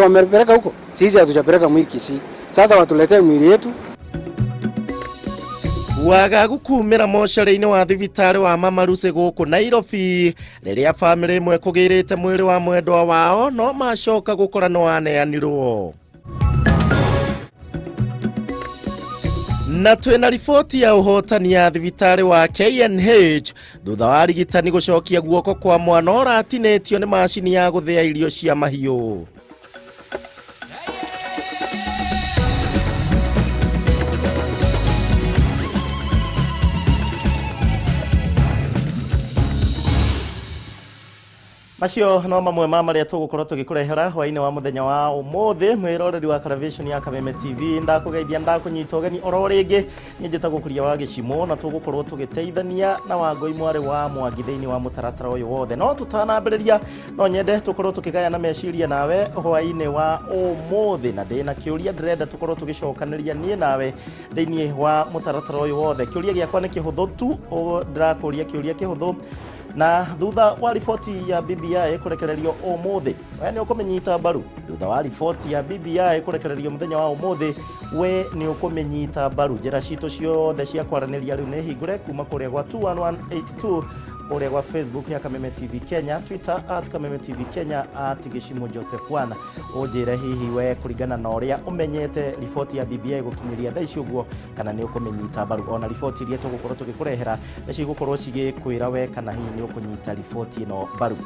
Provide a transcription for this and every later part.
Wamepeleka huko, sisi hatujapeleka mwili Kisii. Sasa watuletee mwili yetu. Wagagu kumĩra mocarĩ-inĩ wa thibitarĩ wa Mama Lucy gũkũ Nairobi rĩrĩa bamĩrĩ ĩmwe kũgĩrĩte mwĩrĩ wa mwendwa wao no macoka gũkora no waneanirwo. Na twĩna riboti ya ũhotani ya thibitarĩ wa KNH thutha wa arigitani gũcokia guoko kwa mwana ũratinĩtio nĩ macini ya gũthĩa irio cia mahiũ. Macio no mamwe ma marĩa tũgũkorwo tũgĩkũrehera hwainĩ wa mũthenya wa ũmũthĩ. Mwĩroreri wa Caravation ya Kameme TV, ndakũgeithia, ndakũnyita ũgeni oro rĩngĩ. Niĩ njĩtagwo Kuria wa Gĩcimo na tũgũkorwo tũgĩteithania na Wangũi mwarĩ wa Mwangi thĩinĩ wa mũtaratara ũyũ wothe. No tũtanambĩrĩria, no nyende tũkorwo tũkĩgayana meciria nawe hwainĩ wa ũmũthĩ, na ndĩna kĩũria ndĩrenda tũkorwo tũgĩcokanĩria niĩ nawe thĩinĩ wa mũtaratara ũyũ wothe. Kĩũria gĩakwa nĩ kĩhũthũ tu, ndĩrakũria kĩũria kĩhũthũ. Na thutha wa riboti ya BBI kũrekererio ũmũthĩ, we nĩ ũkũmĩnyita mbaru? Thutha wa riboti ya BBI kũrekererio mũthenya wa ũmũthĩ, we nĩ ũkũmĩnyita mbaru? Njĩra citũ ciothe cia kwaranĩria rĩu nĩ hingũre, kuma kũrĩa gwa 21182 kũrĩa gwa Facebook ya Kameme TV Kenya, Twitter @KamemeTV Kenya, @GĩcimoJoseph 1. Ũnjĩre hihi we kũringana na ũrĩa ũmenyete riboti ya BBI gũkinyĩria thaa ici ũguo, kana nĩ ũkũmĩnyita mbaru. Ona riboti iria tũgũkorwo tũgĩkũrehera nĩ cigũkorwo cigĩkwĩra we kana hihi nĩ ũkũnyita riboti ĩno mbaru.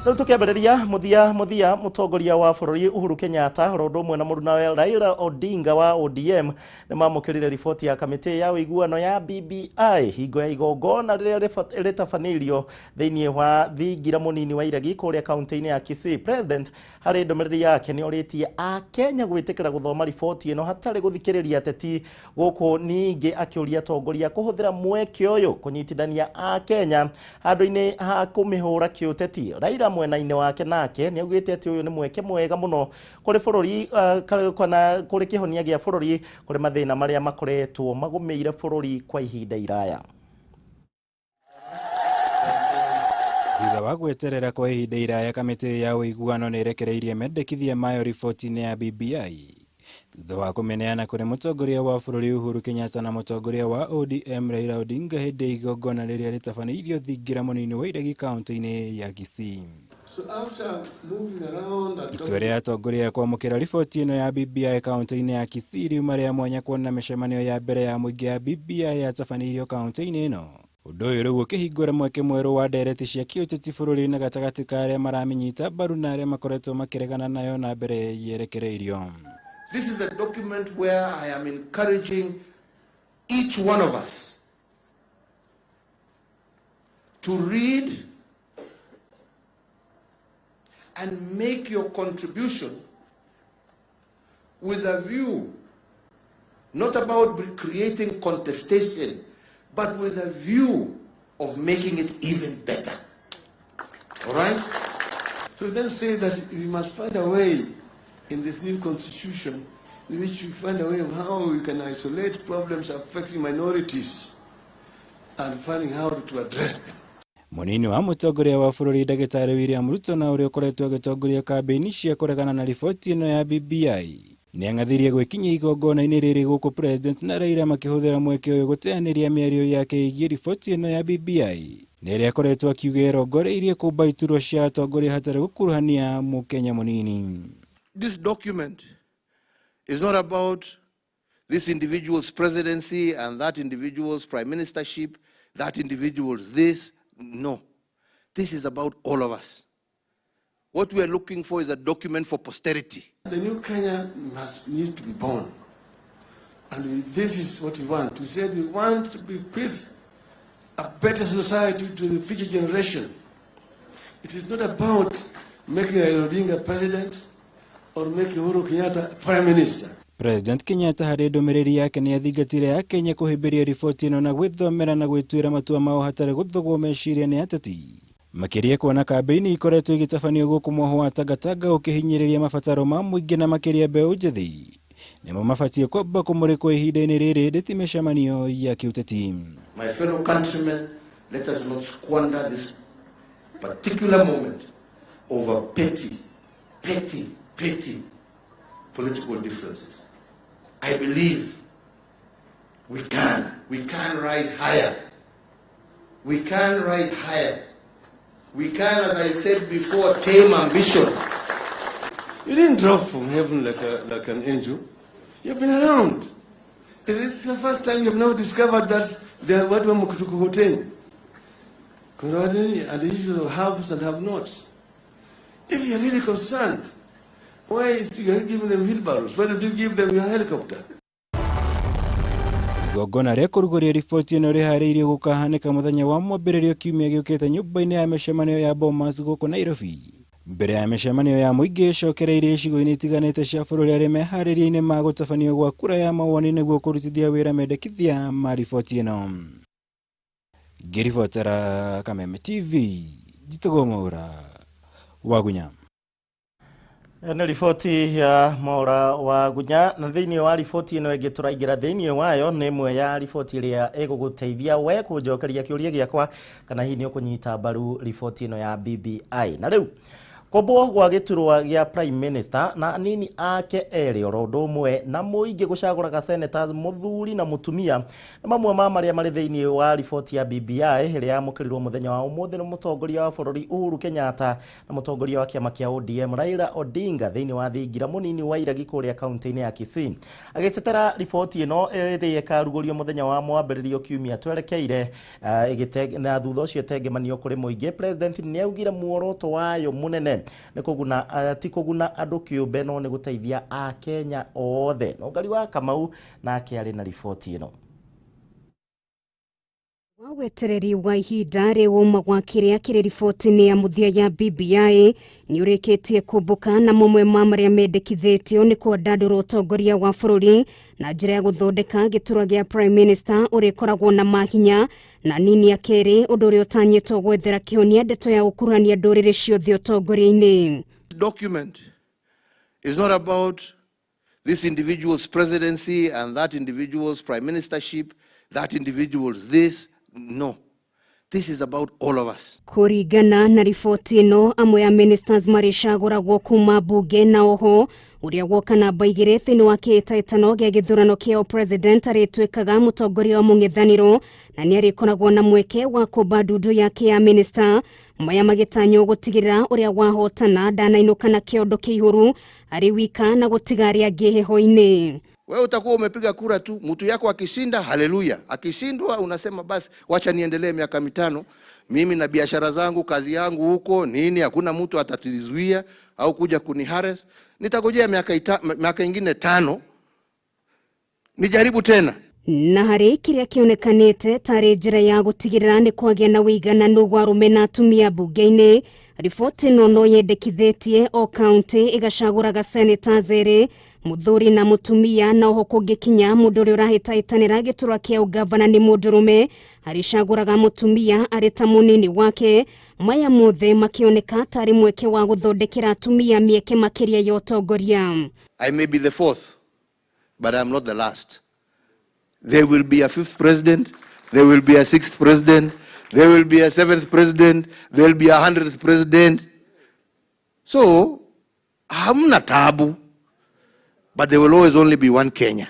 Rĩu tũkĩambĩrĩria mũthia mũthia, mũtongoria wa bũrũri Uhuru Kenyatta oro ũndũ ũmwe na mũrunawe Raila Odinga wa ODM nĩ mamũkĩrire riboti ya kamĩtĩ ya ũiguano ya BBI hingo ya igongona rĩrĩa rĩtabanĩirio thĩinĩ wa thingira mũnini wa Iregi kũrĩa kaunti-inĩ ya Kisii. President harĩ ndũmĩrĩri yake nĩ orĩtie Akenya gwĩtĩkĩra gũthoma riboti ĩno hatarĩ gũthikĩrĩria ateti gũkũ, ningĩ akĩũria atongoria kũhũthĩra mweke ũyũ kũnyitithania Akenya handũ-inĩ ha kũmĩhũra kĩũteti. Raila mwena-inĩ wake nake nĩ augĩte atĩ ũyũ nĩ mweke mwega mũno kũrĩ bũrũri, kana kũrĩ kĩhonia gĩa bũrũri kũrĩ mathĩna marĩa makoretwo magũmĩire bũrũri kwa ihinda iraya. Thutha wa gweterera kwa ihinda iraya, kamĩtĩ ya ũiguano nĩ ĩrekereirie mendekithia mayo riboti-inĩ ya BBI thutha wa kũmĩneana kũrĩ mũtongoria wa bũrũri Uhuru Kenyatta na mũtongoria wa ODM Raila Odinga hĩndĩ ya igongona rĩrĩa rĩtabanĩirio thingira mũnini wa Iregi kaunti-inĩ ya Kisii. So after moving around and Itua rĩa atongoria kwamũkĩra riboti ĩno ya BBI kaunti-inĩ ya Kisii riuma rĩa mwanya, kuona mĩcemanio ya mbere ya mũingĩ ya BBI yatabanĩirio kaunti-inĩ ĩno. Ũndũ ũyũ rĩu ũkĩhingũra mweke mwerũ wa ndereti cia kĩũteti bũrũri-inĩ gatagatĩ ka arĩa maramĩnyita mbaru na arĩa makoretwo makĩregana nayo na mbere yerekereirio. This is a document where I am encouraging each one of us to read and make your contribution with a view, not about creating contestation, but with a view of making it even better. All right? So we then say that we must find a way in this new constitution in which we find a way of how we can isolate problems affecting minorities and finding how to address them. Munini wa mũtongoria wa bũrũri ndagĩtarĩ William Ruto, na ũrĩa ũkoretwo agĩtongoria kambĩini cia kũregana na riboti ĩno ya BBI, nĩ ang'athirie gwĩkinyia igongona-inĩ rĩrĩ gũkũ President na Raila makĩhũthĩra mweke ũyũ gũteanĩria mĩario yake ĩgiĩ riboti ĩno ya BBI na ĩrĩa akoretwo akiuga ĩrongoreirie kũmba iturwa cia atongoria hatarĩ gũkuruhania mũkenya mũnini. This document is not about this individual's presidency and that individual's prime ministership, that individual's this. No. This is about all of us. What we are looking for is a document for posterity. The new Kenya must need to be born. And this is what we want. We said we want to bequeath a better society to the future generation. It is not about making Raila Odinga president or making Uhuru Kenyatta prime minister. President Kenyatta harĩ ndũmĩrĩri yake nĩ athingatire Akenya kũhĩmbĩria riboti ĩno na gwĩthomera na gwĩtuĩra matua mao hatarĩ gũthogwo meciria nĩ ateti, makĩria kuona kambĩini ikoretwo igĩtabanio gũkũ mwaho wa Tangatanga ũkĩhinyĩrĩria mabataro ma mũingĩ, na makĩria mbeũ njĩthĩ nĩmo mabatiĩ kwamba kũmũrĩkwo ihinda-inĩ rĩrĩ ndĩ ti mĩcemanio ya kĩũteti. My fellow countrymen, let us not squander this particular moment over petty, petty, Petty political differences. I believe we can. We can rise higher. We can rise higher. We can, as I said before, tame ambition. You didn't drop from heaven like an angel. You've been around. Is it the first time you've now discovered that there are what were and the issue of haves and have-nots? If you're really concerned, why you are giving them wheelbarrows? Why don't you give them your helicopter? Igongona rĩa kũrugũria riboti ĩno rĩharĩirio gũkahanĩka mũthenya wa mwambĩrĩrio kiumia gĩũkĩte nyũmba-inĩ ya mĩcemanio ya Bomas gũkũ Nairobi. Mbere ya mĩcemanio ya mũingĩ ĩcokereirie icigo-inĩ itiganĩte cia bũrũri arĩa meharĩria-inĩ ma gũtabanio gwa kura ya mawoni nĩguo kũrutithia wĩra mendekithia ma riboti ĩno. Ngĩribotera Kameme TV, njĩtagwo Mwaura Wagunya. Nĩ riboti ya Mwaura Wagunya, na thĩinĩ wa riboti ĩno ĩngĩ tũraingĩra thĩinĩ wayo nĩ ĩmwe ya riboti ĩrĩa ĩgũgũteithia we kũnjokeria kĩũria gĩakwa kana hihi nĩ ũkũnyita mbaru riboti ĩno ya BBI. Na rĩu kũmbwo gwa gĩturwa gĩa Prime Minister na anini ake erĩ oro ũndũ ũmwe na mũingĩ gũcagũraga senators mũthuri na mũtumia nĩ mamwe ma marĩa marĩ thĩinĩ wa riboti ya BBI ĩrĩa yamũkĩrirwo mũthenya wa ũmũthĩ nĩ mũtongoria wa bũrũri Uhuru Kenyatta na mũtongoria wa kĩama kĩa ODM Raila Odinga thĩinĩ wa thingira mũnini wa Iregi kũrĩa kaunti-inĩ ya Kisii. Agĩcetera riboti ĩno ĩrĩa ĩkarugũrio mũthenya wa mwambĩrĩrio kiumia twerekeire na thutha ũcio ĩtengemanio kũrĩ mũingĩ, President nĩaugire muoroto wayo mũnene nĩ kũguna ti kũguna andũ kĩũmbe no nĩ gũteithia Akenya othe. Nũngari wa Kamau nake arĩ na riboti ĩno. Wa wetereri wa ihinda rĩũma gwa kĩrĩa kĩrĩ riboti-inĩ ya mũthia ya BBI nĩ ũrĩkĩtie kũmbũka na mamwe ma marĩa mendekithĩtio nĩ kwandandũra ũtongoria wa bũrũri na njĩra ya gũthondeka gĩturwa gĩa Prime Minister ũrĩa ĩkoragwo na mahinya na nini ya kerĩ ũndũ ũrĩa ũtanyĩtwo gwethera kĩhonia ndeto ya gũkuruhania ndũrĩrĩ ciothe ũtongoria-inĩ. Document is not about this individual's presidency and that individual's prime ministership, that individual's this. No. This is about all of us. Kũringana na riboti ĩno amwe a ministers marĩcagũragwo kuma bunge na oho ũrĩa woka namba igĩrĩ thĩinĩ wa kĩhĩtahĩtano gĩa gĩthurano kĩa president arĩtuĩkaga mũtongoria wa mũng'ethanĩro na nĩarĩkoragwo na mweke wa kũmba ndundu yake ya minister maya magĩtanywo gũtigĩrĩra ũrĩa wahotana ndanainũka na kĩondo kĩihũru arĩ wika na gũtiga arĩa angĩ heho-inĩ. Wewe utakuwa umepiga kura tu, mtu yako akishinda, haleluya. Akishindwa unasema basi wacha niendelee miaka mitano, mimi na biashara zangu, kazi yangu huko, nini, hakuna mtu atatuzuia au kuja kunihares. Nitagojea miaka ingine 5 nijaribu tena. Na harĩ kĩrĩa kĩonekanĩte tarĩ njĩra ya gũtigĩrĩra nĩ kwagĩa na ũigananu wa arũme na atumia mbunge-inĩ, riboti ĩno no yendekithĩtie o kaunti ĩgacagũraga senators erĩ mũthuri na mũtumia na oho kũngĩkinya mũndũ ũrĩa ũrahĩtahĩtanĩra gĩturwa kĩa ũgavana nĩ mũndũrũme arĩcagũraga mũtumia arĩ ta mũnini wake. Maya mothe makĩoneka tarĩ mweke wa gũthondekera atumia mĩeke makĩria ya ũtongoria. I may be the fourth, but I'm not the last. There will be a fifth president, there will be a sixth president, there will be a seventh president, there will be a 100th president. So, hamna tabu. But there will always only be one Kenya.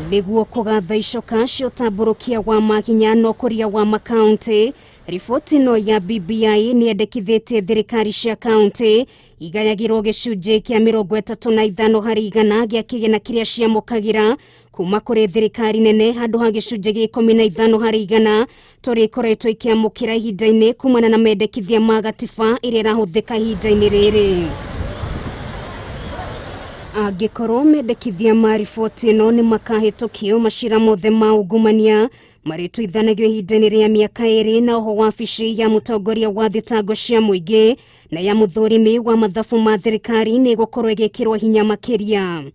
Nĩguo kũgatha icoka cia ũtambũrũkia wa mahinya na ũkũria wa makaunti, riboti ĩno ya BBI nĩ yendekithĩtie thirikari cia kaunti igayagĩrwo gĩcunjĩ kĩa 35 harĩ igana gĩa kĩgĩna kĩrĩa ciamũkagĩra kuma kũrĩ thirikari nene handũ ha gĩcunjĩ gĩa 15 harĩ igana tũrĩa ikoretwo ikĩamũkĩra ihinda-inĩ kumana na mendekithia ma gatiba ĩrĩa ĩrahũthĩka ihinda-inĩ rĩrĩ. Angĩkorwo mendekithia ma riboti ĩno nĩ makahĩtũkio, macira mothe ma ungumania marĩtuithanagio ihinda-inĩ rĩa mĩaka 2 na oho wabici ya mũtongoria wa thitango cia mũingĩ na ya mũthũrimi wa mathabu ma thirikari nĩ ĩgũkorwo ĩgĩkĩrwo hinya makĩria.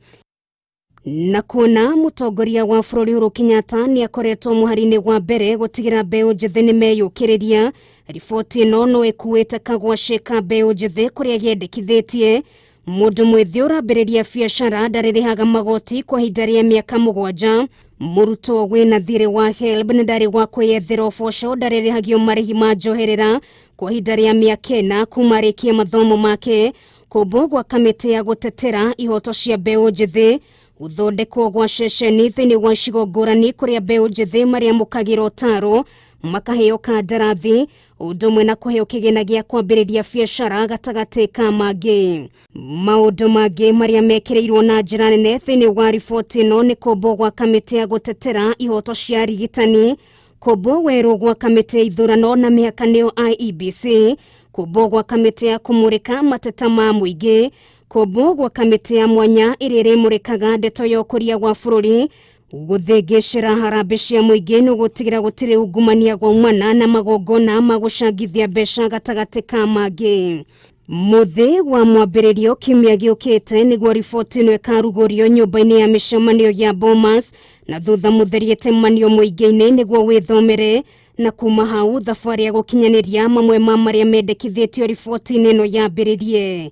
Na kuona mũtongoria wa bũrũri Uhuru Kenyatta nĩ akoretwo mũhari-inĩ wa mbere gũtigĩra mbeũ njĩthĩ nĩ meyũkĩrĩria, riboti ĩno no ĩkuĩte kagwacĩ ka mbeũ njĩthĩ kũrĩa yendekithĩtie mũndũ mwĩthĩ ũrambĩrĩria biacara ndarĩrĩhaga magoti kwa ihinda rĩa mĩaka 7, mũrutwo wĩna thirĩ wa HELB na ndarĩ wa kwĩyethera ũboco ndarĩrĩhagio marĩhi ma njoherera kwa ihinda rĩa mĩaka 4 kuma arĩkia mathomo make, kũmbwo gwa kamĩtĩ ya gũtetera ihoto cia mbeũ njĩthĩ, gũthondekwo gwa ceceni thĩinĩ wa icigo ngũrani kũrĩa mbeũ njĩthĩ marĩamũkagĩra ũtaaro makaheo kandarathi, ũndũ ũmwe na kũheo kĩgĩna gĩa kwambĩrĩria biacara gatagatĩ ka mangĩ. Maũndũ mangĩ marĩa mekĩrĩirwo na njĩra nene thĩinĩ wa riboti ĩno nĩ kũmbwo gwa kamĩtĩ ya gũtetera ihoto cia arigitani, kũmbwo werũ gwa kamĩtĩ ya ithurano na mĩhaka nĩyo IEBC, kũmbwo gwa kamĩtĩ ya kũmũrĩka mateta ma mũingĩ, kũmbwo gwa kamĩtĩ ya mwanya ĩrĩa ĩrĩmũrĩkaga ndeto ya ũkũria wa bũrũri, gũthĩngĩcĩra harambĩ cia mũingĩ nĩ gũtigĩra gũtirĩ ungumania gwaumana na magongona ma gũcangithia mbeca gatagatĩ ka mangĩ. Mũthĩ wa mwambĩrĩrio kiumia gĩũkĩte nĩguo riboti ĩno ĩkarugũrio nyũmba-inĩ ya mĩcemanio ya Bomas, na thutha mũtherie temanio mũingĩ-inĩ nĩguo wĩthomere, na kuma hau thabarĩ ya gũkinyanĩria mamwe ma marĩa mendekithĩtio riboti-inĩ ĩno yambĩrĩrie.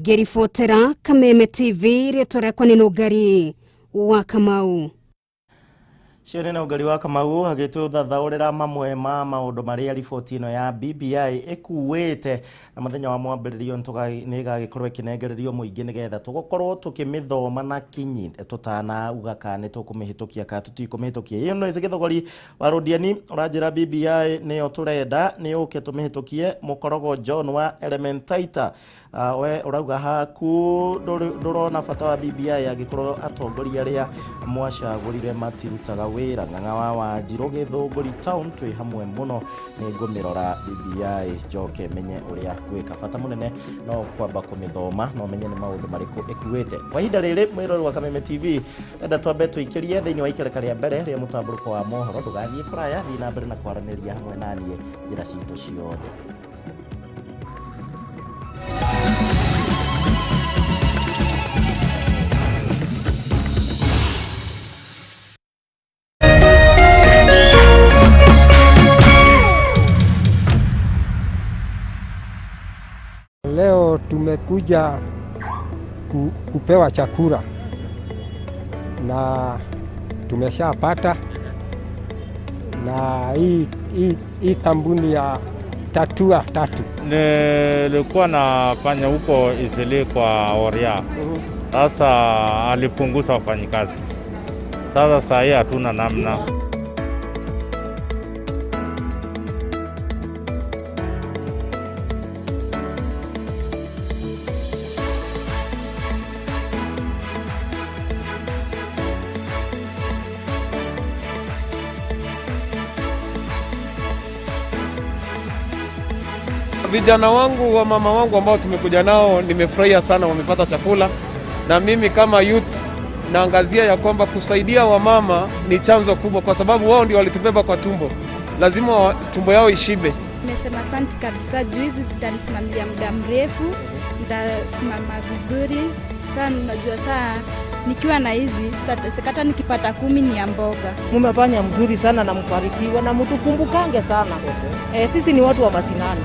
Ngĩribotera Kameme TV, rĩtwa rĩakwa nĩ Nũngari wa Kamau. Cio nĩ Nũngari wa Kamau agĩtũthathaũrĩra mamwe ma maũndũ marĩa riboti ĩno ya BBI ĩkuĩte, na mũthenya wa mwambĩrĩrio nĩ ĩgagĩkorwo ĩkĩnengererio mũingĩ nĩgetha tũgũkorwo tũkĩmĩthoma na kinyi tũtanauga kana nĩ tũkũmĩhĩtũkia kana tũtikũmĩhĩtũkia. Ĩyo no gĩthogori wa Rũdiani ũranjĩra BBI nĩyo tũrenda nĩ ũke tũmĩhĩtũkie. Mũkorogo John wa Elementaita, we ũrauga haku ndũrona bata wa BBI angĩkorwo atongoria arĩa mwacagũrire matirutaga wĩra. Ng'ang'a wa Wanjirũ Gĩthũngũri town twĩ hamwe mũno, nĩ ngũmĩrora BBI njoke menye ũrĩa gwĩka. Bata mũnene no kwamba kũmĩthoma no menye nĩ maũndũ marĩkũ ĩkuĩte. Kwa ihinda rĩrĩ mwĩrori wa Kameme TV, ndenda twambe tũikĩrie thĩinĩ wa ikereka rĩa mbere rĩa mũtambũrũko wa mohoro. Ndũgathiĩ kũraya, thiĩ na mbere na kwaranĩria hamwe naniĩ njĩra citũ ciothe. Leo tumekuja kupewa chakula na tumeshapata, na hii kampuni ya Tatua Tatu. Nilikuwa nafanya huko Isili kwa Oria. Sasa alipunguza wafanyikazi. Sasa saa hii hatuna namna. Vijana wangu wa mama wangu ambao tumekuja nao, nimefurahia sana wamepata chakula, na mimi kama youths naangazia ya kwamba kusaidia wamama ni chanzo kubwa, kwa sababu wao ndio walitubeba kwa tumbo, lazima tumbo yao ishibe. Nimesema asante kabisa, juu hizi zitanisimamia muda mrefu, nitasimama vizuri sana. Unajua saa nikiwa na hizi sitateseka, hata nikipata 10 ni ya mboga. Mumefanya mzuri sana na mbarikiwa na mtukumbukange sana. Sisi ni watu wa masinani.